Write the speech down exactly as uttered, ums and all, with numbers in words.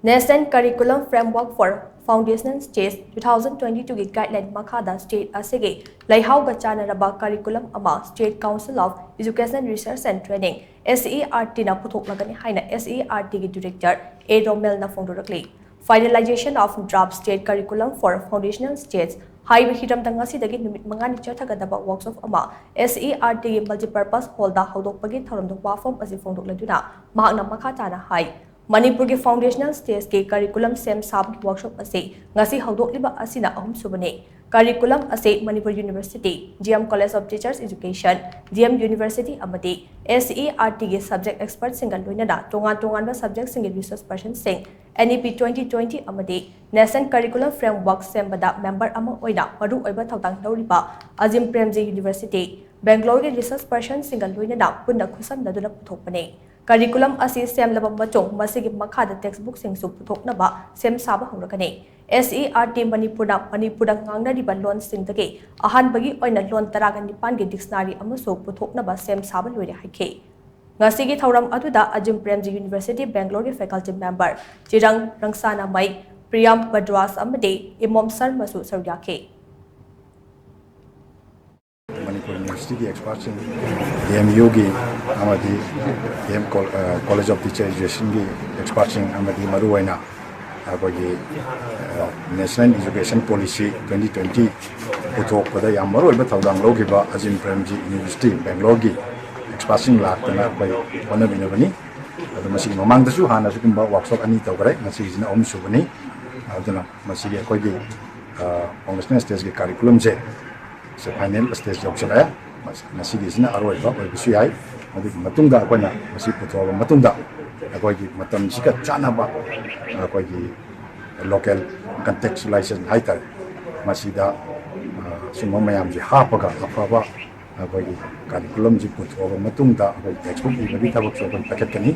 National Curriculum Framework for Foundational Stage two thousand twenty-two ꯒꯤ guideline ꯃꯈꯥꯗ state ꯑꯁꯤꯒꯤ ꯂꯩꯍꯥꯎꯒ ꯆꯥꯟꯅꯔꯕ curriculum ꯑꯃ State Council of Education Research and Training, S E R T ꯅ ꯄꯨꯊꯣꯛꯂꯒꯅꯤ ꯍꯥꯏꯅ S E R T ꯒꯤ director A ꯔꯣꯃꯦꯜꯅ ꯐꯣꯡꯗꯣꯔꯛꯂꯤ꯫ Finalization of Draft State Curriculum for Foundational Stage ꯍꯥꯏꯕ ꯍꯤꯔꯝꯗ ꯉꯁꯤꯗꯒꯤ ꯅꯨꯃꯤꯠ ꯃꯉꯥꯅꯤ ꯆꯠꯊꯒꯗꯕ workshop ꯑꯃ S E R T ꯒꯤ multipurpose hall ꯗ ꯍꯧꯗꯣꯛꯄꯒꯤ ꯊꯧꯔꯝꯗ ꯋꯥꯐꯝ ꯑꯁꯤ ꯐꯣꯡꯗꯣꯛꯂꯗꯨꯅ ꯃꯍꯥꯛꯅ ꯃꯈꯥ ꯇꯥꯅ ꯍꯥꯏ, ꯃꯅꯤꯄꯨꯔꯒꯤ foundational stage ꯀꯤ curriculum ꯁꯦꯝ ꯁꯥꯕꯒꯤ workshop ꯑꯁꯤ ꯉꯁꯤ ꯍꯧꯗꯣꯛꯂꯤꯕ ꯑꯁꯤꯅ ꯑꯍꯨꯝꯁꯨꯕꯅꯤ꯫ Curriculum ꯑꯁꯤ Manipur University, D M College of Teachers Education, D M University ꯑꯃꯗꯤ S E R T ꯒꯤ subject expert ꯁꯤꯡꯒ ꯂꯣꯏꯅꯅ ꯇꯣꯉꯥꯟ ꯇꯣꯉꯥꯟꯕ subject ꯁꯤꯡꯒꯤ resource person ꯁꯤꯡ, N E P twenty twenty ꯑꯃꯗꯤ National Curriculum Framework ꯁꯦꯝꯕꯗ member ꯑꯃ ꯑꯣꯏꯅ ꯃꯔꯨꯑꯣꯏꯕ ꯊꯧꯗꯥꯡ ꯂꯧꯔꯤꯕ ꯑꯖꯤꯝ ꯄ꯭ꯔꯦꯝꯖꯤ University, ꯕꯦꯡꯒ꯭ꯂꯣꯔꯒꯤ resource person ꯁꯤꯡꯒ ꯂꯣꯏꯅꯅ ꯄꯨꯟꯅ ꯈꯨꯠꯁꯝꯅꯗꯨꯅ ꯄꯨꯊꯣꯛꯄꯅꯤ꯫ Curriculum ꯑꯁꯤ ꯁꯦꯝꯂꯕ ꯃꯇꯨꯡ ꯃꯁꯤꯒꯤ ꯃꯈꯥꯗ textbook ꯁꯤꯡꯁꯨ ꯄꯨꯊꯣꯛꯅꯕ ꯁꯦꯝ ꯁꯥꯕ ꯍꯧꯔꯒꯅꯤ꯫ S E R T ꯃꯅꯤꯄꯨꯔꯅ ꯃꯅꯤꯄꯨꯔꯗ ꯉꯥꯡꯅꯔꯤꯕ ꯂꯣꯟꯁꯤꯡꯗꯒꯤ ꯑꯍꯥꯟꯕꯒꯤ ꯑꯣꯏꯅ ꯂꯣꯟ ꯇꯔꯥꯒ ꯅꯤꯄꯥꯟꯒꯤ dictionary ꯑꯃꯁꯨ ꯄꯨꯊꯣꯛꯅꯕ ꯁꯦꯝ ꯁꯥꯕ ꯂꯣꯏꯔꯦ ꯍꯥꯏꯈꯤ꯫ ꯉꯁꯤꯒꯤ ꯊꯧꯔꯝ ꯑꯗꯨꯗ ꯑꯖꯤꯝ ꯄ꯭ꯔꯦꯝꯖꯤ University ꯕꯦꯡꯒ꯭ꯂꯣꯔꯒꯤ faculty member ꯆꯤꯔꯪ ꯔꯪꯁꯥꯅꯥꯃꯩ, ꯄ꯭ꯔꯤꯌꯥꯝ ꯚꯔꯗ꯭ꯋꯥꯖ ꯑꯃꯗꯤ ꯏꯃꯣꯝ ꯁꯔꯃꯁꯨ ꯁꯔꯨꯛ ꯌꯥꯈꯤ꯫ ꯃꯅꯤꯄꯨꯔ University ꯒꯤ expert ꯁꯤꯡ, D M U ꯒꯤ ꯑꯃꯗꯤ D M Col-, ꯑ, College of Teacher Education ꯒꯤ expert ꯁꯤꯡ ꯑꯃꯗꯤ ꯃꯔꯨꯑꯣꯏꯅ ꯑꯩꯈꯣꯏꯒꯤ, ꯑ, National Education Policy twenty twenty ꯄꯨꯊꯣꯛꯄꯗ ꯌꯥꯝ ꯃꯔꯨꯑꯣꯏꯕ ꯊꯧꯗꯥꯡ ꯂꯧꯈꯤꯕ ꯑꯖꯤꯝ ꯄ꯭ꯔꯦꯝꯖꯤ University ꯕꯦꯡꯒ꯭ꯂꯣꯔꯒꯤ expert ꯁꯤꯡ ꯂꯥꯛꯇꯅ ꯑꯩꯈꯣꯏ ꯍꯣꯠꯅꯃꯤꯟꯅꯕꯅꯤ꯫ ꯑꯗꯣ ꯃꯁꯤꯒꯤ ꯃꯃꯥꯡꯗꯁꯨ ꯍꯥꯟꯅ ꯁꯤꯒꯨꯝꯕ workshop ꯑꯅꯤ ꯇꯧꯈ꯭ꯔꯦ, ꯉꯁꯤꯒꯤꯁꯤꯅ ꯑꯍꯨꯝꯁꯨꯕꯅꯤ꯫ ꯑꯗꯨꯅ ꯃꯁꯤꯒꯤ ꯑꯩꯈꯣꯏꯒꯤ, ꯑ, foundational stage ꯀꯤ curriculum ꯁꯦ ꯁꯤ final stage ꯌꯧꯁꯤꯜꯂꯛꯑꯦ꯫ ꯃꯁ-, ꯉꯁꯤꯒꯤꯁꯤꯅ ꯑꯔꯣꯏꯕ ꯑꯣꯏꯕꯁꯨ ꯌꯥꯏ꯫ ꯑꯗꯨꯒꯤ ꯃꯇꯨꯡꯗ ꯑꯩꯈꯣꯏꯅ ꯃꯁꯤ ꯄꯨꯊꯣꯛꯑꯕ ꯃꯇꯨꯡꯗ ꯑꯩꯈꯣꯏꯒꯤ ꯃꯇꯝꯁꯤꯒ ꯆꯥꯟꯅꯕ ꯑꯩꯈꯣꯏꯒꯤ local contextualization ꯍꯥꯏꯇꯥꯔꯦ, ꯃꯁꯤꯗ, ꯑ, ꯁꯨꯝꯕ ꯃꯌꯥꯝꯁꯦ ꯍꯥꯞꯄꯒ ꯑꯐꯕ ꯑꯩꯈꯣꯏꯒꯤ curriculum ꯁꯤ ꯄꯨꯊꯣꯛꯑꯕ ꯃꯇꯨꯡꯗ ꯑꯩꯈꯣꯏ textbook ꯏꯕꯒꯤ ꯊꯕꯛꯁꯨ ꯑꯩꯈꯣꯏ ꯄꯥꯏꯈꯠꯀꯅꯤ꯫